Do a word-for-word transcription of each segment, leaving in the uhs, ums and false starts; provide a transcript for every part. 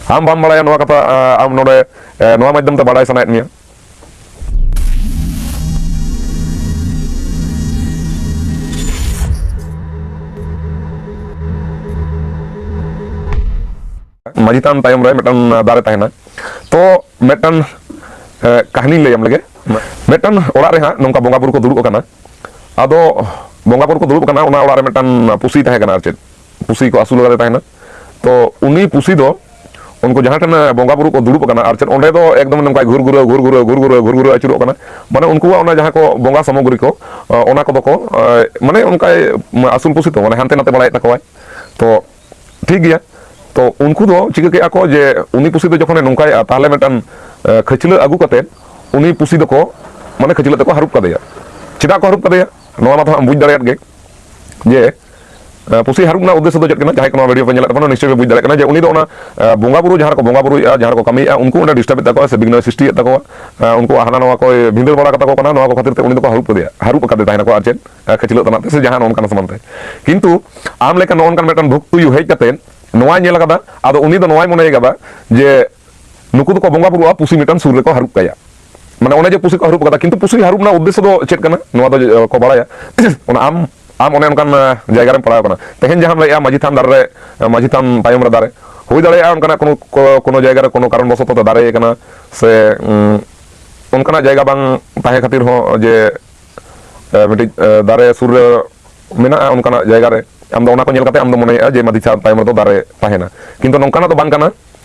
ᱟᱢ ᱵᱟᱢ ᱵᱟᱲᱟᱭᱟ ᱱᱚᱣᱟ ᱠᱟᱛᱷᱟ, ᱟᱢ ᱱᱚᱰᱮ ᱱᱚᱣᱟ ᱢᱟᱫᱽᱫᱷᱚᱢ ᱛᱮ ᱵᱟᱲᱟᱭ ᱥᱟᱱᱟᱭᱮᱫ ᱢᱮᱭᱟ᱾ ᱢᱟᱹᱡᱷᱤ ᱛᱷᱟᱱ ᱛᱟᱭᱚᱢ ᱨᱮ ᱢᱤᱫᱴᱟᱝ ᱫᱟᱨᱮ ᱛᱟᱦᱮᱱᱟ᱾ ᱛᱚ ᱢᱤᱫᱴᱟᱝ ᱠᱟᱹᱦᱱᱤᱧ ᱞᱟᱹᱭᱟᱢ ᱞᱮᱜᱮ᱾ ᱢᱤᱫᱴᱟᱝ ᱚᱲᱟᱜ ᱨᱮ ᱦᱟᱸᱜ ᱱᱚᱝᱠᱟ ᱵᱚᱸᱜᱟ ᱵᱩᱨᱩ ᱠᱚ ᱫᱩᱲᱩᱵ ᱟᱠᱟᱱᱟ᱾ ᱟᱫᱚ ᱵᱚᱸᱜᱟ ᱵᱩᱨᱩ ᱠᱚ ᱫᱩᱲᱩᱵ ᱟᱠᱟᱱᱟ, ᱚᱱᱟ ᱚᱲᱟᱜ ᱨᱮ ᱢᱤᱫᱴᱟᱝ ᱯᱩᱥᱤ ᱛᱟᱦᱮᱸ ᱠᱟᱱᱟ, ᱟᱨ ᱪᱮᱫ ᱯᱩᱥᱤ ᱠᱚ ᱟᱹᱥᱩᱞ ᱟᱠᱟᱫᱮ ᱛᱟᱦᱮᱱᱟ᱾ ᱛᱚ ᱩᱱᱤ ᱯᱩᱥᱤ ᱫᱚ ᱩᱱᱠᱩ ᱡᱟᱦᱟᱸ ᱴᱷᱮᱱ ᱵᱚᱸᱜᱟ ᱵᱩᱨᱩ ᱠᱚ ᱫᱩᱲᱩᱵ ᱟᱠᱟᱱᱟ, ᱟᱨ ᱪᱮᱫ ᱚᱸᱰᱮ ᱫᱚ ᱮᱠᱫᱚᱢ ᱱᱚᱝᱠᱟ ᱜᱷᱩᱨ ᱜᱷᱩᱨᱟᱹ ᱜᱷᱩᱨ ᱜᱷᱩᱨᱟᱹ ᱜᱷᱩᱨ ᱜᱷᱩᱨᱟᱹ ᱜᱷᱩᱨ ᱜᱷᱩᱨᱟᱹ ᱟᱹᱪᱩᱨᱚᱜ ᱠᱟᱱᱟ᱾ ᱢᱟᱱᱮ ᱩᱱᱠᱩᱣᱟᱜ ᱚᱱᱟ ᱡᱟᱦᱟᱸ ᱠᱚ ᱵᱚᱸᱜᱟ ᱥᱟᱢᱚᱜᱨᱤ ᱠᱚ, ᱚᱱᱟ ᱠᱚᱫᱚ ᱠᱚ ᱢᱟᱱᱮ ᱚᱱᱠᱟᱭ ᱟᱹᱥᱩᱞ ᱯᱩᱥᱤ ᱛᱚ, ᱢᱟᱱᱮ ᱦᱟᱱᱛᱮ ᱱᱟᱛᱮ ᱵᱟᱲᱟᱭᱮᱫ ᱛᱟᱠᱚᱣᱟᱭ᱾ ᱛᱚ ᱴᱷᱤᱠ ᱜᱮᱭᱟ᱾ ᱛᱚ ᱩᱱᱠᱩ ᱫᱚ ᱪᱤᱠᱟᱹ ᱠᱮᱜᱼᱟ ᱠᱚ ᱡᱮ ᱩᱱᱤ ᱯᱩᱥᱤ ᱫᱚ ᱡᱚᱠᱷᱚᱱᱮ ᱱᱚᱝᱠᱟᱭᱮᱜᱼᱟ, ᱛᱟᱦᱚᱞᱮ ᱢᱤᱫᱴᱟᱝ ᱠᱷᱟᱹᱪᱞᱟᱹᱜ ᱟᱹᱜᱩ ᱠᱟᱛᱮ ᱩᱱᱤ ᱯᱩᱥᱤ ᱫᱚᱠᱚ ᱢᱟᱱᱮ ᱠᱷᱟᱹᱪᱞᱟᱹᱜ ᱛᱮᱠᱚ ᱦᱟᱹᱨᱩᱵ ᱠᱟᱫᱮᱭᱟ᱾ ᱪᱮᱫᱟᱜ ᱠᱚ ᱦᱟᱹᱨᱩᱵ ᱠᱟᱫᱮᱭᱟ ᱱᱚᱣᱟ ᱢᱟᱛᱚ ᱦᱟᱸᱜ ᱮᱢ ᱵᱩᱡᱽ ᱫᱟᱲᱮᱭᱟᱜ ᱜᱮ᱾ ᱡᱮ ᱯᱩᱥᱤ ᱦᱟᱹᱨᱩᱵ ᱨᱮᱱᱟᱜ ᱩᱫᱽᱫᱮᱥᱥᱚ ᱫᱚ ᱪᱮᱫ ᱠᱟᱱᱟ? ᱡᱟᱦᱟᱸᱭ ᱠᱚ ᱱᱚᱣᱟ ᱵᱷᱤᱰᱤᱭᱳ ᱯᱮ ᱧᱮᱞᱮᱫ ᱛᱟᱵᱚᱱᱟ, ᱱᱤᱥᱪᱚᱭ ᱯᱮ ᱵᱩᱡᱽ ᱫᱟᱲᱮᱭᱟᱜ ᱠᱟᱱᱟ ᱡᱮ ᱩᱱᱤ ᱫᱚ ᱚᱱᱟ ᱵᱚᱸᱜᱟ ᱵᱩᱨᱩ, ᱡᱟᱦᱟᱸ ᱨᱮᱠᱚ ᱵᱚᱸᱜᱟ ᱵᱩᱨᱩᱭᱮᱫᱼᱟ, ᱡᱟᱦᱟᱸ ᱨᱮᱠᱚ ᱠᱟᱹᱢᱤᱭᱮᱫᱼᱟ, ᱩᱱᱠᱩ ᱚᱸᱰᱮ ᱰᱤᱥᱴᱟᱵᱮᱫ ᱛᱟᱠᱚᱣᱟ ᱥᱮ ᱵᱤᱜᱷᱱᱚᱭ ᱥᱨᱤᱥᱴᱤᱭᱮᱫ ᱛᱟᱠᱚᱣᱟ᱾ ᱩᱱᱠᱩᱣᱟᱜ ᱦᱟᱱᱟ ᱱᱚᱣᱟ ᱠᱚᱭ ᱵᱷᱤᱸᱫᱟᱹᱲ ᱵᱟᱲᱟ ᱠᱟᱛᱟ ᱠᱚ ᱠᱟᱱᱟ, ᱱᱚᱣᱟ ᱠᱚ ᱠᱷᱟᱹᱛᱤᱨ ᱛᱮ ᱩᱱᱤ ᱫᱚᱠᱚ ᱦᱟᱹᱨᱩᱵ ᱠᱟᱫᱮᱭᱟ, ᱦᱟᱹᱨᱩᱵ ᱟᱠᱟᱫᱮ ᱛᱟᱦᱮᱱᱟᱠᱚ ᱟᱨ ᱪᱮᱫ ᱠᱷᱟᱹᱪᱞᱟᱹᱜ ᱛᱟᱱᱟᱜ ᱛᱮ ᱥᱮ ᱡᱟᱦᱟᱱ ᱚᱱᱠᱟᱱ ᱥᱟᱢᱟᱱ ᱛᱮ᱾ ᱠᱤᱱᱛᱩ ᱟᱢ ᱞᱮᱠᱟ ᱱᱚᱜᱼᱚ ᱱᱚᱝᱠᱟᱱ ᱢᱤᱫᱴᱟᱝ ᱵᱷᱩᱠ ᱛᱩᱭᱩ ᱦᱮᱡ ᱠᱟᱛᱮ ᱱᱚᱣᱟᱭ ᱧᱮᱞ ᱟᱠᱟᱫᱟ, ᱟᱫᱚ ᱩᱱᱤ ᱫᱚ ᱱᱚᱣᱟᱭ ᱢᱚᱱᱮ ᱠᱟᱫᱟ ᱡᱮ ᱱᱩᱠᱩ ᱫᱚᱠᱚ ᱵᱚᱸᱜᱟ ᱵᱩᱨᱩᱜᱼᱟ, ᱯᱩᱥᱤ ᱢᱤᱫᱴᱟᱝ ᱥᱩᱨ ᱨᱮᱠᱚ ᱦᱟᱹᱨᱩᱵ ᱠᱟᱭᱟ᱾ ᱢᱟᱱᱮ ᱚᱱᱮ ᱡᱮ ᱯᱩᱥᱤ ᱠᱚ ᱦᱟᱹᱨᱩᱵ ᱠᱟᱫᱟ, ᱠᱤᱱᱛᱩ ᱯᱩᱥᱤ ᱦᱟᱹᱨᱩᱵ ᱨᱮᱱᱟᱜ ᱩᱫᱽᱫᱮᱥᱥᱚ ᱫᱚ ᱪᱮᱫ ᱠᱟᱱᱟ ᱱᱚᱣᱟ ᱫᱚ ᱠᱚ ᱵᱟᱲᱟᱭᱟ᱾ ᱚᱱᱟ ᱟᱢ ᱟᱢ ᱚᱱᱮ ᱚᱱᱠᱟᱱ ᱡᱟᱭᱜᱟ ᱨᱮᱢ ᱯᱟᱲᱟᱣ ᱠᱟᱱᱟ᱾ ᱛᱮᱦᱮᱧ ᱡᱟᱦᱟᱸᱢ ᱞᱟᱹᱭᱮᱜᱼᱟ ᱢᱟᱹᱡᱷᱤ ᱛᱷᱟᱱ ᱫᱟᱨᱮ ᱨᱮ, ᱢᱟᱹᱡᱷᱤ ᱛᱷᱟᱱ ᱛᱟᱭᱚᱢ ᱨᱮ ᱫᱟᱨᱮ, ᱦᱩᱭ ᱫᱟᱲᱮᱭᱟᱜᱼᱟ ᱚᱱᱠᱟᱱᱟᱜ ᱠᱳᱱᱳ ᱡᱟᱭᱜᱟ ᱨᱮ ᱠᱳᱱᱳ ᱠᱟᱨᱚᱱ ᱵᱚᱥᱚᱛᱚ ᱛᱮ ᱫᱟᱨᱮ ᱠᱟᱱᱟ ᱥᱮ ᱚᱱᱠᱟᱱᱟᱜ ᱡᱟᱭᱜᱟ ᱵᱟᱝ ᱛᱟᱦᱮᱸ ᱠᱷᱟᱹᱛᱤᱨ ᱦᱚᱸ ᱡᱮ ᱢᱤᱫᱴᱤᱡ ᱫᱟᱨᱮ ᱥᱩᱨ ᱨᱮ ᱢᱮᱱᱟᱜᱼᱟ ᱚᱱᱠᱟᱱᱟᱜ ᱡᱟᱭᱜᱟ ᱨᱮ, ᱟᱢ ᱫᱚ ᱚᱱᱟ ᱠᱚ ᱧᱮᱞ ᱠᱟᱛᱮ ᱟᱢ ᱫᱚ ᱢᱚᱱᱮᱭᱮᱜᱼᱟ ᱡᱮ ᱢᱟᱹᱡᱷᱤ ᱛᱷᱟᱱ ᱛᱟᱭᱚᱢ ᱨᱮᱫᱚ ᱫᱟᱨᱮ ᱛᱟᱦᱮᱱᱟ᱾ ᱠᱤᱱᱛᱩ ᱱᱚᱝᱠᱟᱱᱟᱜ ᱫᱚ ᱵᱟᱝ ᱠᱟᱱᱟ᱾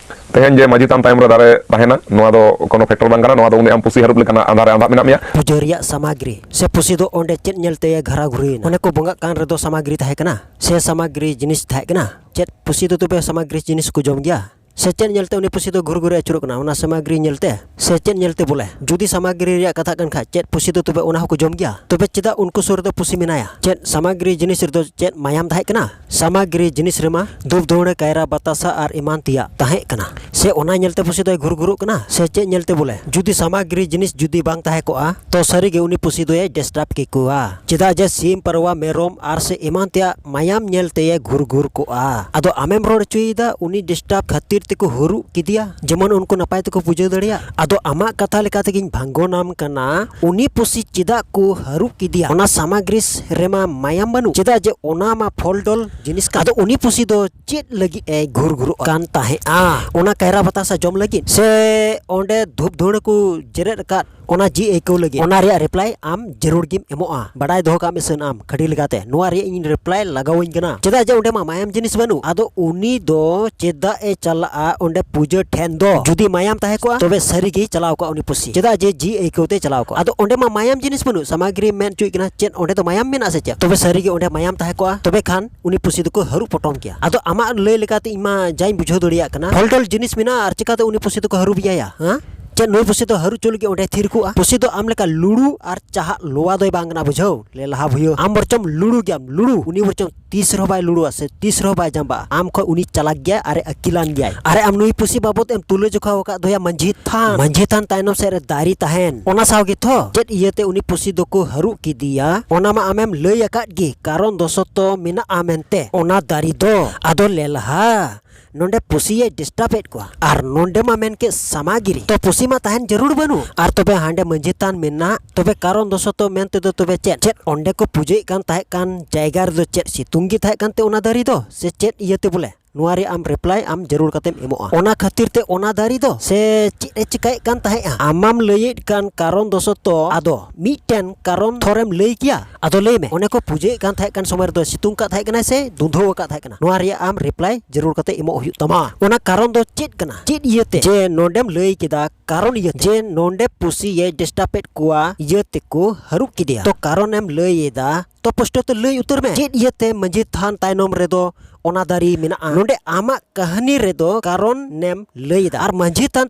ᱛᱮᱦᱮᱧ ᱡᱮ ᱢᱟᱹᱡᱷᱤ ᱛᱷᱟᱱ ᱛᱟᱭᱚᱢ ᱨᱮ ᱫᱟᱨᱮ ᱛᱟᱦᱮᱱᱟ, ᱱᱚᱣᱟ ᱫᱚ ᱠᱳᱱᱳ ᱯᱷᱮᱠᱴᱚᱨ ᱵᱟᱝ ᱠᱟᱱᱟ᱾ ᱱᱚᱣᱟ ᱫᱚ ᱩᱱᱤ ᱟᱢ ᱯᱩᱥᱤ ᱦᱟᱹᱨᱩᱵ ᱞᱮᱠᱟᱱᱟᱜ ᱟᱸᱫᱷᱟ ᱨᱮ ᱟᱸᱫᱷᱟᱜ ᱢᱮᱱᱟᱜ ᱢᱮᱭᱟ᱾ ᱯᱩᱡᱟᱹ ᱨᱮᱭᱟᱜ ᱥᱟᱢᱟᱜᱨᱤ ᱥᱮ ᱯᱩᱥᱤ ᱫᱚ ᱚᱸᱰᱮ ᱪᱮᱫ ᱧᱮᱞ ᱛᱮᱭᱮ ᱜᱷᱟᱨᱟ ᱜᱷᱩᱨᱤᱭᱮᱱᱟ? ᱚᱱᱮ ᱠᱚ ᱵᱚᱸᱜᱟᱜ ᱠᱟᱱ ᱨᱮᱫᱚ ᱥᱟᱢᱟᱜᱨᱤ ᱛᱟᱦᱮᱸ ᱠᱟᱱᱟ ᱥᱮ ᱥᱟᱢᱟᱜᱨᱤ ᱡᱤᱱᱤᱥ ᱛᱟᱦᱮᱸ ᱠᱟᱱᱟ? ᱪᱮᱫ ᱯᱩᱥᱤ ᱫᱚ ᱛᱚᱵᱮ ᱥᱟᱢᱟᱜᱨᱤ ᱡᱤᱱᱤᱥ ᱠᱚ ᱡᱚᱢ ᱜᱮᱭᱟ? ᱥᱮ ᱪᱮᱫ ᱧᱮᱞᱛᱮ ᱩᱱᱤ ᱯᱩᱥᱤ ᱫᱚ ᱜᱷᱩᱨ ᱜᱷᱩᱨᱮ ᱟᱹᱪᱩᱨᱚᱜ ᱠᱟᱱᱟ? ᱚᱱᱟ ᱥᱟᱢᱟᱜᱨᱤ ᱧᱮᱞᱛᱮ? ᱥᱮ ᱪᱮᱫ ᱧᱮᱞᱛᱮ ᱵᱚᱞᱮ? ᱡᱩᱫᱤ ᱥᱟᱢᱟᱜᱨᱤ ᱨᱮᱭᱟᱜ ᱠᱟᱛᱷᱟ ᱠᱟᱱ ᱠᱷᱟᱡ, ᱪᱮᱫ ᱯᱩᱥᱤ ᱫᱚ ᱛᱚᱵᱮ ᱚᱱᱟ ᱦᱚᱸᱠᱚ ᱡᱚᱢ ᱜᱮᱭᱟ? ᱛᱚᱵᱮ ᱪᱮᱫᱟᱜ ᱩᱱᱠᱩ ᱥᱩᱨ ᱨᱮᱫᱚ ᱯᱩᱥᱤ ᱢᱮᱱᱟᱭᱟ? ᱪᱮᱫ ᱥᱟᱢᱟᱜᱨᱤ ᱡᱤᱱᱤᱥ ᱨᱮᱫᱚ ᱪᱮᱫ ᱢᱟᱭᱟᱢ ᱛᱟᱦᱮᱸ ᱠᱟᱱᱟ? ᱥᱟᱢᱟᱜᱨᱤ ᱡᱤᱱᱤᱥ ᱨᱮᱢᱟ ᱫᱷᱩᱯ ᱫᱷᱩᱲᱟᱹ, ᱠᱟᱭᱨᱟ, ᱵᱟᱛᱟᱥᱟ ᱟᱨ ᱮᱢᱟᱱ ᱛᱮᱭᱟᱜ ᱛᱟᱦᱮᱸ ᱠᱟᱱᱟ᱾ ᱛᱮ ᱚᱱᱟ ᱧᱮᱞᱛᱮ ᱯᱩᱥᱤ ᱫᱚᱭ ᱜᱷᱩᱨ ᱜᱷᱩᱨᱩᱜ ᱠᱟᱱᱟ ᱥᱮ ᱪᱮᱫ ᱧᱮᱞᱛᱮ ᱵᱚᱞᱮ? ᱡᱩᱫᱤ ᱥᱟᱢᱟᱜᱨᱤ ᱡᱤᱱᱤᱥ ᱡᱩᱫᱤ ᱵᱟᱝ ᱛᱟᱦᱮᱸ ᱠᱚᱜᱼᱟ, ᱛᱚ ᱥᱟᱹᱨᱤᱜᱮ ᱩᱱᱤ ᱯᱩᱥᱤ ᱫᱚᱭ ᱰᱤᱥᱴᱟᱨᱵ ᱠᱮᱠᱚᱣᱟ᱾ ᱪᱮᱫᱟᱜ ᱡᱮ ᱥᱤᱢ, ᱯᱟᱨᱣᱟ, ᱢᱮᱨᱚᱢ ᱟᱨ ᱥᱮ ᱮᱢᱟᱱ ᱛᱮᱭᱟᱜ ᱢᱟᱭᱟᱢ ᱧᱮᱞ ᱛᱮᱭᱮ ᱜᱷᱩᱨ ᱜᱷᱩᱨ ᱠᱚᱜᱼᱟ᱾ ᱟᱫᱚ ᱟᱢᱮᱢ ᱨᱚᱲ ᱦᱚᱪᱚᱭᱮᱫᱟ ᱩᱱᱤ ᱰᱤᱥᱴᱟᱨᱵ ᱠᱷᱟᱹᱛᱤᱨ ᱛᱮᱠᱚ ᱦᱟᱹᱨᱩᱵ ᱠᱮᱫᱮᱭᱟ, ᱡᱮᱢᱚᱱ ᱩᱱᱠᱩ ᱱᱟᱯᱟᱭ ᱛᱮᱠᱚ ᱯᱩᱡᱟᱹ ᱫᱟᱲᱮᱭᱟᱜ᱾ ᱟᱫᱚ ᱟᱢᱟᱜ ᱠᱟᱛᱷᱟ ᱞᱮᱠᱟ ᱛᱮᱜᱮᱧ ᱵᱷᱟᱝᱜᱚᱱᱟᱢ ᱠᱟᱱᱟ, ᱩᱱᱤ ᱯᱩᱥᱤ ᱪᱮᱫᱟᱜ ᱠᱚ ᱦᱟᱹᱨᱩᱵ ᱠᱮᱫᱮᱭᱟ? ᱚᱱᱟ ᱥᱟᱢᱟᱜᱨᱤᱥ ᱨᱮᱢᱟ ᱢᱟᱭᱟᱢ ᱵᱟᱹᱱᱩᱜ, ᱪᱮᱫᱟᱜ ᱡᱮ ᱚᱱᱟ ᱢᱟ ᱯᱷᱚᱞ ᱰᱚᱞ ᱡᱤᱱᱤᱥ ᱠᱟᱱ᱾ ᱟᱫᱚ ᱩᱱᱤ ᱯᱩᱥᱤ ᱫᱚ ᱪᱮᱫ ᱞᱟᱹᱜᱤᱫ ᱮ ᱜᱷᱩᱨ ᱜᱷᱩᱨᱚᱜ ᱠᱟᱱ ᱛᱟᱦᱮᱸᱫᱼᱟ? ᱚᱱᱟ ᱠᱟᱭᱨᱟ ᱵᱟᱛᱟᱥᱟ ᱡᱚᱢ ᱞᱟᱹᱜᱤᱫ ᱥᱮ ᱚᱸᱰᱮ ᱫᱷᱩᱯ ᱫᱷᱩᱬᱟᱹ ᱠᱚ ᱡᱮᱨᱮᱫ ᱟᱠᱟᱫ ᱚᱱᱟ ᱡᱤ ᱟᱹᱭᱠᱟᱹᱣ ᱞᱟᱹᱜᱤᱫ? ᱚᱱᱟ ᱨᱮᱭᱟᱜ ᱨᱤᱯᱞᱟᱭ ᱟᱢ ᱡᱟᱹᱨᱩᱲ ᱜᱮᱢ ᱮᱢᱚᱜᱼᱟ᱾ ᱵᱟᱰᱟᱭ ᱫᱚᱦᱚ ᱠᱟᱜ ᱢᱮ ᱥᱟᱹᱱ, ᱟᱢ ᱠᱷᱟᱹᱰᱤ ᱞᱮᱠᱟᱛᱮ ᱱᱚᱣᱟ ᱨᱮᱭᱟᱜ ᱤᱧ ᱨᱤᱯᱞᱟᱭ ᱞᱟᱜᱟᱣᱟᱹᱧ ᱠᱟᱱᱟ᱾ ᱪᱮᱫᱟᱜ ᱡᱮ ᱚᱸᱰᱮ ᱢᱟ ᱢᱟᱭᱟᱢ ᱡᱤᱱᱤᱥ ᱵᱟᱹᱱᱩᱜ᱾ ᱟᱫᱚ ᱩᱱᱤ ᱫᱚ ᱪᱮᱫᱟᱜ ᱮ ᱪᱟᱞᱟᱜᱼᱟ ᱚᱸᱰᱮ ᱯᱩᱡᱟᱹ ᱴᱷᱮᱱ ᱫᱚ? ᱡᱩᱫᱤ ᱢᱟᱭᱟᱢ ᱛᱟᱦᱮᱸ ᱠᱚᱜᱼᱟ, ᱛᱚᱵᱮ ᱥᱟᱹᱨᱤ ᱜᱮᱭ ᱪᱟᱞᱟᱣ ᱠᱚᱜᱼᱟ ᱩᱱᱤ ᱯᱩᱥᱤ᱾ ᱪᱮᱫᱟᱜ ᱡᱮ ᱡᱤ ᱟᱹᱭᱠᱟᱹᱣ ᱛᱮ ᱪᱟᱞᱟᱣ ᱠᱚᱜᱼᱟ᱾ ᱟᱫᱚ ᱚᱸᱰᱮ ᱢᱟ ᱢᱟᱭᱟᱢ ᱡᱤᱱᱤᱥ ᱵᱟᱹᱱᱩᱜ᱾ ᱥᱟᱢᱟᱜᱨᱤ ᱢᱮᱱ ᱦᱚᱪᱚᱭᱮᱫ ᱠᱟᱱᱟ ᱪᱮᱫ ᱚᱸᱰᱮ ᱫᱚ ᱢᱟᱭᱟᱢ ᱢᱮᱱᱟᱜᱼᱟ ᱥᱮ ᱪᱮᱫ? ᱛᱚᱵᱮ ᱥᱟᱹᱨᱤ ᱜᱮ ᱚᱸᱰᱮ ᱢᱟᱭᱟᱢ ᱛᱟᱦᱮᱸ ᱠᱚᱜᱼᱟ, ᱛᱚᱵᱮ ᱠᱷᱟᱱ ᱩᱱᱤ ᱯᱩᱥᱤ ᱫᱚᱠᱚ ᱦᱟᱹᱨᱩᱵ ᱯᱚᱴᱚᱢ ᱠᱮᱭᱟ᱾ ᱟᱫᱚ ᱟᱢᱟᱜ ᱞᱟᱹᱭ ᱞᱮᱠᱟᱛᱮ ᱤᱧ ᱢᱟ ᱡᱟᱧ ᱵᱩᱡᱷᱟᱹᱣ ᱫᱟᱲᱮᱭᱟᱜ ᱠᱟᱱᱟ, ᱯᱷᱚᱞ ᱰᱚᱞ ᱡᱤᱱᱤᱥ ᱢᱮᱱᱟᱜᱼᱟ ᱟᱨ ᱪᱤᱠᱟᱛᱮ ᱩᱱᱤ ᱯᱩᱥᱤ ᱫᱚᱠᱚ ᱦᱟᱹᱨᱩᱵ ᱮᱭᱟ? ᱦᱮᱸ? ᱪᱮᱫ ᱱᱩᱭ ᱯᱩᱥᱤ ᱫᱚ ᱦᱟᱹᱨᱩᱵ ᱦᱚᱪᱚ ᱞᱟᱹᱜᱤᱫ ᱚᱸᱰᱮ ᱛᱷᱤᱨ ᱠᱚᱜᱼᱟ? ᱯᱩᱥᱤ ᱫᱚ ᱟᱢ ᱞᱮᱠᱟ ᱞᱩᱲᱩ ᱟᱨ ᱪᱟᱦᱟᱜ ᱞᱚᱣᱟ ᱫᱚᱭ ᱵᱟᱝ ᱠᱟᱱᱟ, ᱵᱩᱡᱷᱟᱹᱣ? ᱞᱮᱞᱦᱟ ᱵᱷᱩᱭᱟᱹ, ᱟᱢ ᱵᱚᱨᱪᱚᱢ ᱞᱩᱲᱩ ᱜᱮᱭᱟᱢ, ᱞᱩᱲᱩ᱾ ᱩᱱᱤ ᱵᱚᱨᱪᱚᱢ ᱛᱤᱥ ᱨᱮᱦᱚᱸ ᱵᱟᱭ ᱞᱩᱲᱩᱣᱟ ᱥᱮ ᱛᱤᱥ ᱨᱮᱦᱚᱸ ᱵᱟᱭ ᱡᱟᱢᱵᱟᱜᱼᱟ᱾ ᱟᱢ ᱠᱷᱚᱱ ᱩᱱᱤ ᱪᱟᱞᱟᱠ ᱜᱮᱭᱟᱭ ᱟᱨᱮ ᱟᱹᱠᱤᱞᱟᱱ ᱜᱮᱭᱟᱭ᱾ ᱟᱨᱮ ᱟᱢ ᱱᱩᱭ ᱯᱩᱥᱤ ᱵᱟᱵᱚᱛ ᱮᱢ ᱛᱩᱞᱟᱹ ᱡᱚᱠᱷᱟ ᱟᱠᱟᱫ ᱫᱚᱭᱟ ᱢᱟᱹᱡᱷᱤ ᱛᱷᱟᱱ᱾ ᱢᱟᱹᱡᱷᱤ ᱛᱷᱟᱱ ᱛᱟᱭᱱᱚᱢ ᱥᱮᱫ ᱨᱮ ᱫᱟᱨᱮ ᱛᱟᱦᱮᱱ, ᱚᱱᱟ ᱥᱟᱶ ᱜᱮ ᱛᱷᱚ᱾ ᱪᱮᱫ ᱤᱭᱟᱹᱛᱮ ᱩᱱᱤ ᱯᱩᱥᱤ ᱫᱚᱠᱚ ᱦᱟᱹᱨᱩᱵ ᱠᱮᱫᱮᱭᱟ, ᱚᱱᱟ ᱢᱟ ᱟᱢᱮᱢ ᱞᱟᱹᱭ ᱟᱠᱟᱫ ᱜᱮ, ᱠᱟᱨᱚᱱ ᱫᱚᱥᱚᱛᱚ ᱢᱮᱱᱟᱜᱼᱟ ᱢᱮᱱᱛᱮ ᱚᱱᱟ ᱫᱟᱨᱮ ᱫᱚ᱾ ᱟᱫᱚ ᱞᱮᱞᱦᱟ, ᱱᱚᱰᱮ ᱯᱩᱥᱤᱭᱮ ᱰᱤᱥᱴᱟᱵ ᱮᱫ ᱠᱚᱣᱟ᱾ ᱟᱨ ᱱᱚᱰᱮ ᱢᱟ ᱢᱮᱱ ᱠᱮᱫ ᱥᱟᱢᱟᱜᱤᱨᱤ, ᱛᱚ ᱯᱩᱥᱤ ᱢᱟ ᱛᱟᱦᱮᱱ ᱡᱟᱹᱨᱩᱲ ᱵᱟᱹᱱᱩᱜ᱾ ᱟᱨ ᱛᱚᱵᱮ ᱦᱟᱸᱰᱮ ᱢᱟᱹᱡᱷᱤ ᱛᱷᱟᱱ ᱢᱮᱱᱟᱜ, ᱛᱚᱵᱮ ᱠᱟᱨᱚᱱ ᱫᱚᱥᱚᱛᱚ ᱢᱮᱱ ᱛᱮᱫᱚ ᱛᱚᱵᱮ ᱪᱮᱫ? ᱪᱮᱫ ᱚᱸᱰᱮ ᱠᱚ ᱯᱩᱡᱟᱹᱭᱮᱫ ᱠᱟᱱ ᱛᱟᱦᱮᱸ ᱠᱟᱱ ᱡᱟᱭᱜᱟ ᱨᱮᱫᱚ ᱪᱮᱫ ᱥᱤᱛᱩᱝ ᱜᱮ ᱛᱟᱦᱮᱸ ᱠᱟᱱᱛᱮ ᱚᱱᱟ ᱫᱟᱨᱮ ᱫᱚ? ᱥᱮ ᱪᱮᱫ ᱤᱭᱟᱹᱛᱮ ᱵᱚᱞᱮ? ᱱᱚᱣᱟ ᱨᱮᱭᱟᱜ ᱟᱢ ᱨᱤᱯᱞᱟᱭ ᱟᱢ ᱡᱟᱹᱨᱩᱲ ᱠᱟᱛᱮᱢ ᱮᱢᱚᱜᱼᱟ᱾ ᱚᱱᱟ ᱠᱷᱟᱹᱛᱤᱨ ᱛᱮ ᱚᱱᱟ ᱫᱟᱨᱮ ᱫᱚ ᱥᱮ ᱪᱮᱫ ᱮ ᱪᱤᱠᱟᱹᱭᱮᱫ ᱠᱟᱱ ᱛᱟᱦᱮᱸᱫᱼᱟ? ᱟᱢᱟᱢ ᱞᱟᱹᱭᱮᱫ ᱠᱟᱱ ᱠᱟᱨᱚᱱ ᱫᱚᱥᱚᱛᱚ ᱟᱫᱚ ᱢᱤᱫᱴᱮᱱ ᱠᱟᱨᱚᱱ ᱛᱷᱚᱨᱮᱢ ᱞᱟᱹᱭ ᱠᱮᱭᱟ? ᱟᱫᱚ ᱞᱟᱹᱭ ᱢᱮ, ᱚᱱᱮ ᱠᱚ ᱯᱩᱡᱟᱹᱭᱮᱫ ᱠᱟᱱ ᱛᱟᱦᱮᱸ ᱠᱟᱱ ᱥᱚᱢᱚᱭ ᱨᱮᱫᱚ ᱥᱤᱛᱩᱝ ᱠᱟᱜ ᱛᱟᱦᱮᱸ ᱠᱟᱱᱟᱭ ᱥᱮ ᱫᱩᱸᱫᱷᱟᱹᱣ ᱟᱠᱟᱫ ᱛᱟᱦᱮᱸ ᱠᱟᱱᱟ? ᱱᱚᱣᱟ ᱨᱮᱭᱟᱜ ᱟᱢ ᱨᱤᱯᱞᱟᱭ ᱡᱟᱹᱨᱩᱲ ᱠᱟᱛᱮ ᱮᱢᱚᱜ ᱦᱩᱭᱩᱜ ᱛᱟᱢᱟ᱾ ᱚᱱᱟ ᱠᱟᱨᱚᱱ ᱫᱚ ᱪᱮᱫ ᱠᱟᱱᱟ? ᱪᱮᱫ ᱤᱭᱟᱹᱛᱮ ᱡᱮ ᱱᱚᱰᱮᱢ ᱞᱟᱹᱭ ᱠᱮᱫᱟ ᱠᱟᱨᱚᱱ ᱤᱭᱟᱹᱛᱮ ᱡᱮ ᱱᱚᱰᱮ ᱯᱩᱥᱤᱭᱮ ᱰᱤᱥᱴᱟᱵ ᱮᱫ ᱠᱚᱣᱟ ᱤᱭᱟᱹ ᱛᱮᱠᱚ ᱦᱟᱹᱨᱩᱵ ᱠᱮᱫᱮᱭᱟ? ᱛᱚ ᱠᱟᱨᱚᱱᱮᱢ ᱞᱟᱹᱭ ᱮᱫᱟ, ᱛᱚ ᱯᱩᱥᱴᱟᱹᱣ ᱛᱮ ᱞᱟᱹᱭ ᱩᱛᱟᱹᱨ ᱢᱮ᱾ ᱪᱮᱫ ᱤᱭᱟᱹᱛᱮ ᱢᱟᱹᱡᱷᱤ ᱛᱷᱟᱱ ᱛᱟᱭᱱᱚᱢ ᱨᱮᱫᱚ ᱚᱱᱟ ᱫᱟᱨᱮ ᱢᱮᱱᱟᱜᱼᱟ? ᱱᱚᱰᱮ ᱟᱢᱟᱜ ᱠᱟᱹᱦᱱᱤ ᱨᱮᱫᱚ ᱠᱟᱨᱚᱱᱮᱢ ᱞᱟᱹᱭ ᱮᱫᱟ ᱟᱨ ᱢᱟᱹᱡᱷᱤ ᱛᱷᱟᱱ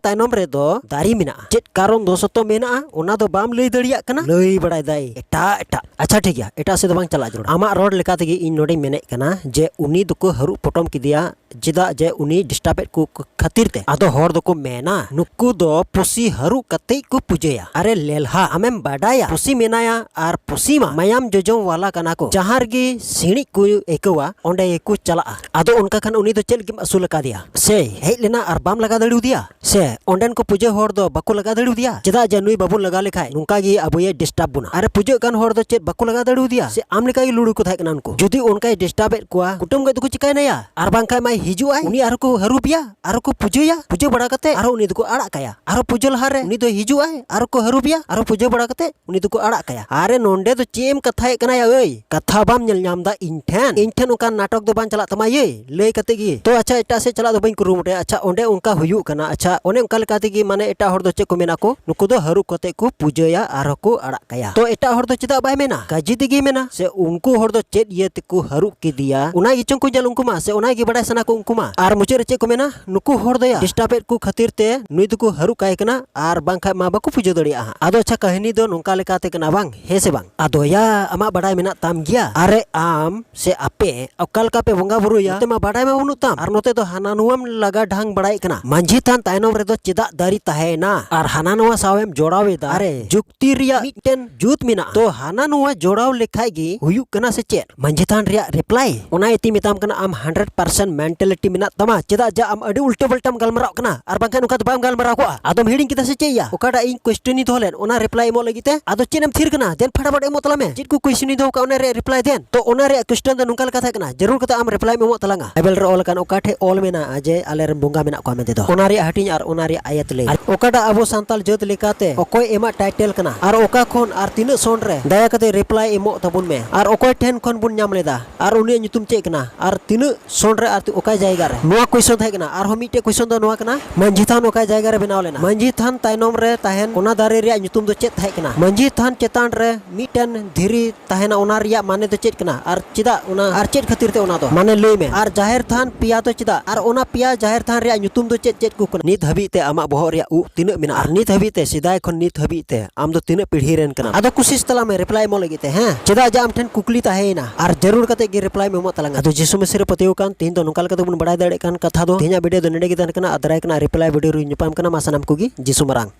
ᱛᱟᱭᱱᱚᱢ ᱨᱮᱫᱚ ᱫᱟᱨᱮ ᱢᱮᱱᱟᱜᱼᱟ᱾ ᱪᱮᱫ ᱠᱟᱨᱚᱱ ᱫᱚᱥᱚᱛᱚ ᱢᱮᱱᱟᱜᱼᱟ ᱚᱱᱟ ᱫᱚ ᱵᱟᱢ ᱞᱟᱹᱭ ᱫᱟᱲᱮᱭᱟᱜ ᱠᱟᱱᱟ? ᱞᱟᱹᱭ ᱵᱟᱲᱟᱭ ᱫᱟᱭ ᱮᱴᱟᱜ ᱮᱴᱟᱜ᱾ ᱟᱪᱪᱷᱟ ᱴᱷᱤᱠ ᱜᱮᱭᱟ, ᱮᱴᱟᱜ ᱥᱮᱫ ᱫᱚ ᱵᱟᱝ ᱪᱟᱞᱟᱜ ᱡᱟᱹᱨᱩᱲᱟ᱾ ᱟᱢᱟᱜ ᱨᱚᱲ ᱞᱮᱠᱟ ᱛᱮᱜᱮ ᱤᱧ ᱱᱚᱰᱮᱧ ᱢᱮᱱᱮᱫ ᱠᱟᱱᱟ ᱡᱮ ᱩᱱᱤ ᱫᱚᱠᱚ ᱦᱟᱹᱨᱩᱵ ᱯᱚᱴᱚᱢ ᱠᱮᱫᱮᱭᱟ ᱪᱮᱫᱟᱜ ᱡᱮ ᱩᱱᱤ ᱰᱤᱥᱴᱟᱵᱮᱫ ᱠᱚ ᱠᱷᱟᱹᱛᱤᱨ ᱛᱮ᱾ ᱟᱫᱚ ᱦᱚᱲ ᱫᱚᱠᱚ ᱢᱮᱱᱟ, ᱱᱩᱠᱩ ᱫᱚ ᱯᱩᱥᱤ ᱦᱟᱹᱨᱩᱵ ᱠᱟᱛᱮ ᱠᱚ ᱯᱩᱡᱟᱹᱭᱟ᱾ ᱟᱨᱮ ᱞᱮᱞᱦᱟ, ᱟᱢᱮᱢ ᱵᱟᱰᱟᱭᱟ ᱯᱩᱥᱤ ᱢᱮᱱᱟᱭᱟ ᱟᱨ ᱯᱩᱥᱤ ᱢᱟ ᱢᱟᱭᱟᱢ ᱡᱚᱡᱚᱢ ᱣᱟᱞᱟ ᱠᱟᱱᱟ ᱠᱚ᱾ ᱡᱟᱦᱟᱸ ᱨᱮᱜᱮ ᱥᱤᱬᱤᱡ ᱠᱚ ᱟᱹᱭᱠᱟᱹᱣᱟ, ᱚᱸᱰᱮ ᱜᱮᱠᱚ ᱪᱟᱞᱟᱜᱼᱟ᱾ ᱟᱫᱚ ᱚᱱᱠᱟ ᱠᱷᱟᱱ ᱩᱱᱤ ᱫᱚ ᱪᱮᱫ ᱞᱟᱹᱜᱤᱫ ᱮᱢ ᱟᱹᱥᱩᱞ ᱟᱠᱟᱫᱮᱭᱟ? ᱥᱮ ᱦᱮᱡ ᱞᱮᱱᱟ ᱟᱨ ᱵᱟᱢ ᱞᱟᱜᱟ ᱫᱟᱲᱮᱭᱟᱫᱮᱭᱟ? ᱥᱮ ᱚᱸᱰᱮᱱ ᱠᱚ ᱯᱩᱡᱟᱹ ᱦᱚᱲ ᱫᱚ ᱵᱟᱠᱚ ᱞᱟᱜᱟ ᱫᱟᱲᱮᱭᱟᱫᱮᱭᱟ? ᱪᱮᱫᱟᱜ ᱡᱮ ᱱᱩᱭ ᱵᱟᱵᱚᱱ ᱞᱟᱜᱟ ᱞᱮᱠᱷᱟᱡ ᱱᱚᱝᱠᱟ ᱜᱮ ᱟᱵᱚᱭᱮ ᱰᱤᱥᱴᱟᱵ ᱵᱚᱱᱟ᱾ ᱟᱨᱮ ᱯᱩᱡᱟᱹᱜ ᱠᱟᱱ ᱦᱚᱲ ᱫᱚ ᱪᱮᱫ ᱵᱟᱠᱚ ᱞᱟᱜᱟ ᱫᱟᱲᱮᱭᱟᱫᱮᱭᱟ? ᱥᱮ ᱟᱢ ᱞᱮᱠᱟ ᱜᱮ ᱞᱩᱲᱩ ᱠᱚ ᱛᱟᱦᱮᱸ ᱠᱟᱱᱟ ᱩᱱᱠᱩ? ᱡᱩᱫᱤ ᱚᱱᱠᱟᱭ ᱰᱤᱥᱴᱟᱵᱮᱫ ᱠᱚᱣᱟ, ᱠᱩᱴᱟᱹᱢ ᱜᱚᱡ ᱫᱚᱠᱚ ᱪᱤᱠᱟᱭᱱᱟᱭᱟ? ᱟᱨ ᱵᱟᱝᱠᱷᱟᱡ ᱢᱟᱭ ᱦᱤᱡᱩᱜ ᱟᱭ, ᱩᱱᱤ ᱟᱨᱦᱚᱸ ᱠᱚ ᱦᱟᱹᱨᱩᱵᱮᱭᱟ, ᱟᱨᱦᱚᱸ ᱠᱚ ᱯᱩᱡᱟᱹᱭᱟ, ᱯᱩᱡᱟᱹ ᱵᱟᱲᱟ ᱠᱟᱛᱮ ᱟᱨᱦᱚᱸ ᱩᱱᱤ ᱫᱚᱠᱚ ᱟᱲᱟᱜ ᱠᱟᱭᱟ᱾ ᱟᱨᱦᱚᱸ ᱯᱩᱡᱟᱹ ᱞᱟᱦᱟᱨᱮ ᱩᱱᱤ ᱫᱚᱭ ᱦᱤᱡᱩᱜ ᱟᱭ, ᱟᱨᱦᱚᱸ ᱠᱚ ᱦᱟᱹᱨᱩᱵᱮᱭᱟ, ᱟᱨᱦᱚᱸ ᱯᱩᱡᱟᱹ ᱵᱟᱲᱟ ᱠᱟᱛᱮ ᱩᱱᱤ ᱫᱚᱠᱚ ᱟᱲᱟᱜ ᱠᱟᱭᱟ᱾ ᱟᱨᱮ, ᱱᱚᱸᱰᱮ ᱫᱚ ᱪᱮᱫ ᱮᱢ ᱠᱟᱛᱷᱟᱭᱮᱫ ᱠᱟᱱᱟ ᱭᱟ ᱟᱹᱭ? ᱠᱟᱛᱷᱟ ᱵᱟᱢ ᱧᱮᱞ ᱧᱟᱢ ᱫᱟ ᱤᱧ ᱴᱷᱮᱱ? ᱤᱧ ᱴᱷᱮᱱ ᱚᱱᱠᱟ ᱱᱟᱴᱚᱠ ᱫᱚ ᱵᱟᱝ ᱪᱟᱞᱟᱜ ᱛᱟᱢᱟ ᱭᱟᱹᱭ, ᱞᱟᱹᱭ ᱠᱟᱛᱮ ᱜᱮ᱾ ᱛᱚ ᱟᱪᱪᱷᱟ, ᱮᱴᱟᱜ ᱥᱮᱫ ᱪᱟᱞᱟᱜ ᱫᱚ ᱵᱟᱹᱧ ᱠᱩᱨᱩᱢᱩᱴᱩᱭᱟ᱾ ᱟᱪᱪᱷᱟ, ᱚᱸᱰᱮ ᱚᱱᱠᱟ ᱦᱩᱭᱩᱜ ᱠᱟᱱᱟ᱾ ᱟᱪᱪᱷᱟ, ᱚᱱᱮ ᱚᱱᱠᱟ ᱞᱮᱠᱟ ᱛᱮᱜᱮ ᱢᱟᱱᱮ ᱮᱴᱟᱜ ᱦᱚᱲ ᱫᱚ ᱪᱮᱫ ᱠᱚ ᱢᱮᱱᱟ ᱠᱚ? ᱱᱩᱠᱩ ᱫᱚ ᱦᱟᱹᱨᱩᱵ ᱠᱟᱛᱮ ᱠᱚ ᱯᱩᱡᱟᱹᱭᱟ ᱟᱨᱦᱚᱸ ᱠᱚ ᱟᱲᱟᱜ ᱠᱟᱭᱟ᱾ ᱛᱚ ᱮᱴᱟᱜ ᱦᱚᱲ ᱫᱚ ᱪᱮᱫᱟᱜ ᱵᱟᱭ ᱢᱮᱱᱟ? ᱠᱟᱡᱮ ᱛᱮᱜᱮ ᱢᱮᱱᱟ᱾ ᱥᱮ ᱩᱱᱠᱩ ᱦᱚᱲ ᱫᱚ ᱪᱮᱫ ᱤᱭᱟᱹ ᱛᱮᱠᱚ ᱦᱟᱹᱨᱩᱵ ᱠᱮᱫᱮᱭᱟ, ᱚᱱᱟ ᱜᱮᱪᱚᱝ ᱠᱚ ᱧᱮᱞ ᱩᱱᱠᱩ ᱢᱟ, ᱥᱮ ᱚᱱᱟ ᱜᱮ ᱵᱟᱰᱟᱭ ᱥᱟᱱᱟ ᱠᱚ ᱩᱱᱠᱩ ᱢᱟ᱾ ᱟᱨ ᱢᱩᱪᱟᱹᱫ ᱨᱮ ᱪᱮᱫ ᱠᱚ ᱢᱮᱱᱟ? ᱱᱩᱠᱩ ᱦᱚᱲ ᱫᱚᱭᱟ ᱰᱤᱥᱴᱟᱵᱮᱫ ᱠᱚ ᱠᱷᱟᱹᱛᱤᱨ ᱛᱮ ᱱᱩᱭ ᱫᱚᱠᱚ ᱦᱟᱹᱨᱩᱵ ᱠᱟᱭ ᱠᱟᱱᱟ, ᱟᱨ ᱵᱟᱝᱠᱷᱟᱡ ᱢᱟ ᱵᱟᱠᱚ ᱯᱩᱡᱟᱹ ᱫᱟᱲᱮᱭᱟᱜᱼᱟ ᱦᱟᱸᱜ᱾ ᱟᱫᱚ ᱟᱪᱪᱷᱟ, ᱠᱟᱹᱦᱱᱤ ᱫᱚ ᱱᱚᱝᱠᱟ ᱞᱮᱠᱟᱛᱮ ᱠᱟᱱᱟ ᱵᱟᱝ? ᱦᱮᱸ ᱥᱮ ᱵᱟᱝ? ᱟᱫᱚ ᱭᱟ, ᱟᱢᱟᱜ ᱵᱟᱰᱟᱭ ᱢᱮᱱᱟᱜ ᱛᱟᱢ ᱜᱮᱭᱟ? ᱟᱨᱮ ᱟᱢ ᱥᱮ ᱟᱯᱮ ᱚᱠᱟ ᱞᱮᱠᱟ ᱯᱮ ᱵᱚᱸᱜᱟ ᱵᱩᱨᱩᱭᱟ? ᱱᱚᱛᱮ ᱢᱟ ᱵᱟᱰᱟᱭ ᱢᱟ ᱵᱟᱹᱱᱩᱜ ᱛᱟᱢ, ᱟᱨ ᱱᱚᱛᱮ ᱫᱚ ᱦᱟᱱᱟ ᱱᱚᱣᱟᱢ ᱞᱟᱜᱟ ᱰᱷᱟᱝ ᱵᱟᱲᱟᱭᱮᱫ ᱠᱟᱱᱟ᱾ ᱢᱟᱹᱡᱷᱤ ᱛᱷᱟᱱ ᱛᱟᱭᱱᱚᱢ ᱨᱮᱫᱚ ᱪᱮᱫᱟᱜ ᱫᱟᱨᱮ ᱛᱟᱦᱮᱸᱭᱮᱱᱟ ᱟᱨ ᱦᱟᱱᱟ ᱱᱚᱣᱟ ᱥᱟᱶ ᱮᱢ ᱡᱚᱲᱟᱣ ᱮᱫᱟ? ᱟᱨᱮ, ᱡᱩᱠᱛᱤ ᱨᱮᱭᱟᱜ ᱢᱤᱫᱴᱮᱱ ᱡᱩᱛ ᱢᱮᱱᱟᱜᱼᱟ, ᱛᱚ ᱦᱟᱱᱟ ᱱᱚᱣᱟ ᱡᱚᱲᱟᱣ ᱞᱮᱠᱷᱟᱡ ᱜᱮ ᱦᱩᱭᱩᱜ ᱠᱟᱱᱟ ᱥᱮ ᱪᱮᱫ? ᱢᱟᱹᱡᱷᱤ ᱛᱷᱟᱱ ᱨᱮᱭᱟᱜ ᱨᱤᱯᱞᱟᱭ, ᱚᱱᱟ ᱤᱭᱟᱹᱛᱮᱧ ᱢᱮᱛᱟᱢ ᱠᱟᱱᱟ, ᱟᱢ ᱦᱟᱱᱰᱨᱮᱰ ᱯᱟᱨᱥᱮᱱᱴ ᱢᱮᱱᱴᱟᱞᱤᱴᱤ ᱢᱮᱱᱟᱜ ᱛᱟᱢᱟ᱾ ᱪᱮᱫᱟᱜ ᱡᱮ ᱟᱢ ᱟᱹᱰᱤ ᱩᱞᱴᱟᱹ ᱯᱟᱞᱴᱟᱢ ᱜᱟᱞᱢᱟᱨᱟᱣ ᱠᱟᱱᱟ, ᱟᱨ ᱵᱟᱝᱠᱷᱟᱱ ᱚᱱᱠᱟ ᱫᱚ ᱵᱟᱢ ᱜᱟᱞᱢᱟᱨᱟᱣ ᱠᱚᱜᱼᱟ᱾ ᱟᱫᱚᱢ ᱦᱤᱲᱤᱧ ᱠᱮᱫᱟ ᱥᱮ ᱪᱮᱫ ᱭᱟ? ᱚᱠᱟᱴᱟᱜ ᱤᱧ ᱠᱩᱭᱥᱪᱮᱱ ᱤᱧ ᱫᱚᱦᱚ ᱞᱮᱫ, ᱚᱱᱟ ᱨᱤᱯᱞᱟᱭ ᱮᱢᱚᱜ ᱞᱟᱹᱜᱤᱫ ᱛᱮ? ᱟᱫᱚ ᱪᱮᱫ ᱮᱢ ᱛᱷᱤᱨ ᱠᱟᱱᱟ? ᱫᱮᱱ ᱯᱷᱟᱴᱟᱯᱷᱟᱴ ᱮᱢᱚᱜ ᱛᱟᱞᱟᱝ ᱢᱮ᱾ ᱪᱮᱫ ᱠᱚ ᱠᱩᱭᱥᱪᱮᱱ ᱤᱧ ᱫᱚᱦᱚ ᱠᱟᱜᱼᱟ, ᱚᱱᱟ ᱨᱮᱭᱟᱜ ᱨᱤᱯᱞᱟᱭ ᱫᱮᱱ᱾ ᱛᱚ ᱚᱱᱟ ᱨᱮᱭᱟᱜ ᱠᱩᱭᱥᱪᱮᱱ ᱫᱚ ᱱᱚᱝᱠᱟ ᱞᱮᱠᱟ ᱛᱟᱦᱮᱸ ᱠᱟᱱᱟ, ᱡᱟᱹᱨᱩᱲ ᱠᱟᱛᱮ ᱟᱢ ᱨᱤᱯᱞᱟᱭ ᱮᱢ ᱮᱢᱚᱜ ᱛᱟᱞᱟᱝᱟ᱾ ᱵᱟᱭᱵᱮᱞ ᱨᱮ ᱚᱞ ᱟᱠᱟᱱ ᱚᱠᱟ ᱴᱷᱮᱡ ᱚᱞ ᱢᱮᱱᱟᱜᱼᱟ ᱡᱮ ᱟᱞᱮ ᱨᱮᱱ ᱵᱚᱸᱜᱟ ᱢᱮᱱᱟᱜ ᱠᱚᱣᱟ ᱢᱮᱱᱛᱮ ᱫᱚ? ᱚᱱᱟ ᱨᱮᱭᱟᱜ ᱦᱟᱹᱴᱤᱧ ᱟᱨ ᱚᱱᱟ ᱨᱮᱭᱟᱜ ᱟᱭᱟᱛ ᱞᱟᱹᱭ᱾ ᱟᱨ ᱚᱠᱟᱴᱟᱜ ᱟᱵᱚ ᱥᱟᱱᱛᱟᱞ ᱡᱟᱹᱛ ᱞᱮᱠᱟᱛᱮ ᱚᱠᱚᱭ ᱮᱢᱟᱜ ᱴᱟᱭᱴᱮᱞ ᱠᱟᱱᱟ? ᱟᱨ ᱚᱠᱟ ᱠᱷᱚᱱ ᱟᱨ ᱛᱤᱱᱟᱹᱜ ᱥᱚᱱ ᱨᱮ? ᱫᱟᱭᱟ ᱠᱟᱛᱮ ᱨᱤᱯᱞᱟᱭ ᱮᱢᱚᱜ ᱛᱟᱵᱚᱱ ᱢᱮ᱾ ᱟᱨ ᱚᱠᱚᱭ ᱴᱷᱮᱱ ᱠᱷᱚᱱ ᱵᱚᱱ ᱧᱟᱢ ᱞᱮᱫᱟ? ᱟᱨ ᱩᱱᱤᱭᱟᱜ ᱧᱩᱛᱩᱢ ᱪᱮᱫ ᱠᱟᱱᱟ? ᱟᱨ ᱛᱤᱱᱟᱹᱜ ᱥᱚᱱ ᱨᱮ ᱟᱨ ᱚᱠᱟ ᱡᱟᱭᱜᱟ ᱨᱮ? ᱱᱚᱣᱟ ᱠᱩᱭᱥᱚᱱ ᱛᱟᱦᱮᱸ ᱠᱟᱱᱟ᱾ ᱟᱨᱦᱚᱸ ᱢᱤᱫᱴᱮᱡ ᱠᱩᱭᱥᱚᱱ ᱫᱚ ᱱᱚᱣᱟ ᱠᱟᱱᱟ, ᱢᱟᱹᱡᱷᱤ ᱛᱷᱟᱱ ᱚᱠᱟ ᱡᱟᱭᱜᱟ ᱨᱮ ᱵᱮᱱᱟᱣ ᱞᱮᱱᱟ? ᱢᱟᱹᱡᱷᱤ ᱛᱷᱟᱱ ᱛᱟᱭᱱᱚᱢ ᱨᱮ ᱛᱟᱦᱮᱱ ᱚᱱᱟ ᱫᱟᱨᱮ ᱨᱮᱭᱟᱜ ᱧᱩᱛᱩᱢ ᱫᱚ ᱪᱮᱫ ᱛᱟᱦᱮᱸ ᱠᱟᱱᱟ? ᱢᱟᱹᱡᱷᱤ ᱛᱷᱟᱱ ᱪᱮᱛᱟᱱ ᱨᱮ ᱢᱤᱫᱴᱮᱱ ᱫᱷᱤᱨᱤ ᱛᱟᱦᱮᱱᱟ, ᱚᱱᱟ ᱨᱮᱭᱟᱜ ᱢᱟᱱᱮ ᱫᱚ ᱪᱮᱫ ᱠᱟᱱᱟ? ᱟᱨ ᱪᱮᱫᱟᱜ ᱚᱱᱟ, ᱟᱨ ᱪᱮᱫ ᱠᱷᱟᱹᱛᱤᱨ ᱛᱮ ᱚᱱᱟ ᱫᱚ? ᱢᱟᱱᱮ ᱞᱟᱹᱭ ᱢᱮ᱾ ᱟᱨ ᱡᱟᱦᱮᱨ ᱛᱷᱟᱱ ᱯᱮᱭᱟ ᱫᱚ ᱪᱮᱫᱟᱜ? ᱟᱨ ᱚᱱᱟ ᱯᱮᱭᱟ ᱡᱟᱦᱮᱨ ᱛᱷᱟᱱ ᱨᱮᱭᱟᱜ ᱧᱩᱛᱩᱢ ᱫᱚ ᱪᱮᱫ ᱪᱮᱫ ᱠᱚ ᱠᱟᱱᱟ? ᱱᱤᱛ ᱦᱟᱹᱵᱤᱡ ᱛᱮ ᱟᱢᱟᱜ ᱵᱚᱦᱚᱜ ᱨᱮᱭᱟᱜ ᱩᱵ ᱛᱤᱱᱟᱹᱜ ᱢᱮᱱᱟᱜᱼᱟ, ᱟᱨ ᱱᱤᱛ ᱦᱟᱹᱵᱤᱡ ᱛᱮ, ᱥᱮᱫᱟᱭ ᱠᱷᱚᱱ ᱱᱤᱛ ᱦᱟᱹᱵᱤᱡ ᱛᱮ ᱟᱢ ᱫᱚ ᱛᱤᱱᱟᱹᱜ ᱯᱤᱲᱦᱤ ᱨᱮᱱ ᱠᱟᱱᱟᱢ? ᱟᱫᱚ ᱠᱩᱥᱤᱥ ᱛᱟᱞᱟᱝ ᱢᱮ ᱨᱤᱯᱞᱟᱭ ᱮᱢᱚᱜ ᱞᱟᱹᱜᱤᱫ ᱛᱮ, ᱦᱮᱸ? ᱪᱮᱫᱟᱜ ᱡᱮ ᱟᱢ ᱴᱷᱮᱱ ᱠᱩᱠᱞᱤ ᱛᱟᱦᱮᱸᱭᱮᱱᱟ, ᱟᱨ ᱡᱟᱹᱨᱩᱲ ᱠᱟᱛᱮ ᱜᱮ ᱨᱤᱯᱞᱟᱭ ᱮᱢ ᱮᱢᱚᱜ ᱛᱟᱞᱟᱝᱟ᱾ ᱟᱫᱚ ᱡᱤᱥᱩ ᱢᱟᱹᱥᱤ ᱨᱮ ᱯᱟᱹᱛᱭᱟᱹᱣ ᱠᱟᱱ, ᱛᱮᱦᱮᱧ ᱫᱚ ᱱᱚᱝᱠᱟ ᱞᱮᱠᱟ ᱛᱮᱵᱚᱱ ᱵᱟᱲᱟᱭ ᱫᱟᱲᱮᱭᱟᱜ ᱠᱟᱱ ᱠᱟᱛᱷᱟ ᱫᱚ᱾ ᱛᱮᱦᱮᱧᱟᱜ ᱵᱷᱤᱰᱤᱭᱳ ᱫᱚ ᱱᱚᱰᱮ ᱜᱮ ᱛᱟᱦᱮᱱ ᱠᱟᱱᱟ, ᱟᱨ ᱫᱟᱨᱟᱭ ᱠᱟᱱᱟ ᱨᱤᱯᱞᱟᱭ ᱵᱷᱤᱰᱤᱭᱳ ᱨᱮ ᱧᱟᱯᱟᱢ ᱠᱟᱱᱟ᱾ ᱢᱟ ᱥᱟᱱᱟᱢ ᱠᱚᱜᱮ ᱡᱤᱥᱩ ᱢᱟᱨᱟᱝ᱾